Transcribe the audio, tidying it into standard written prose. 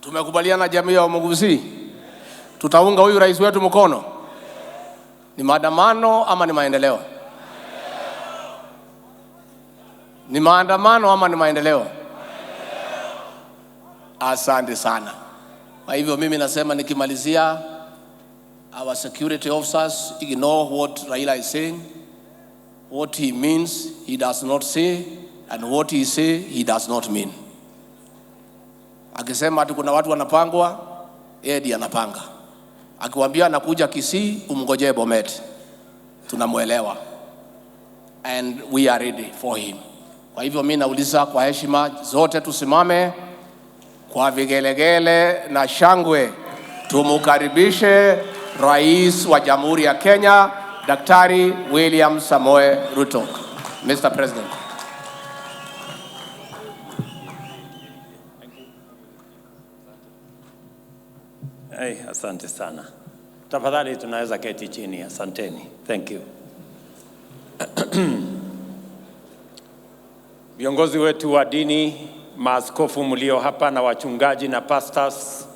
Tumekubaliana jamii ya Mugusi, tutaunga huyu rais wetu mkono. Ni maandamano ama ni maendeleo? Ni maandamano ama ni maendeleo? Asante sana. Kwa hivyo mimi nasema nikimalizia, our security officers ignore what Raila is saying. What he means, he does not say, and what he say, he does not mean. Akisema ati kuna watu wanapangwa, yeye ndiye anapanga. Akiwaambia anakuja Kisii, umngojee Bomet. Tunamwelewa and we are ready for him. Kwa hivyo mimi nauliza kwa heshima zote tusimame kwa vigelegele na shangwe tumukaribishe Rais wa Jamhuri ya Kenya, Daktari William Samoei Ruto. Mr. President. Hey, asante sana. Tafadhali tunaweza keti chini. Asanteni. Thank you. Viongozi wetu wa dini, maaskofu mlio hapa na wachungaji na pastors,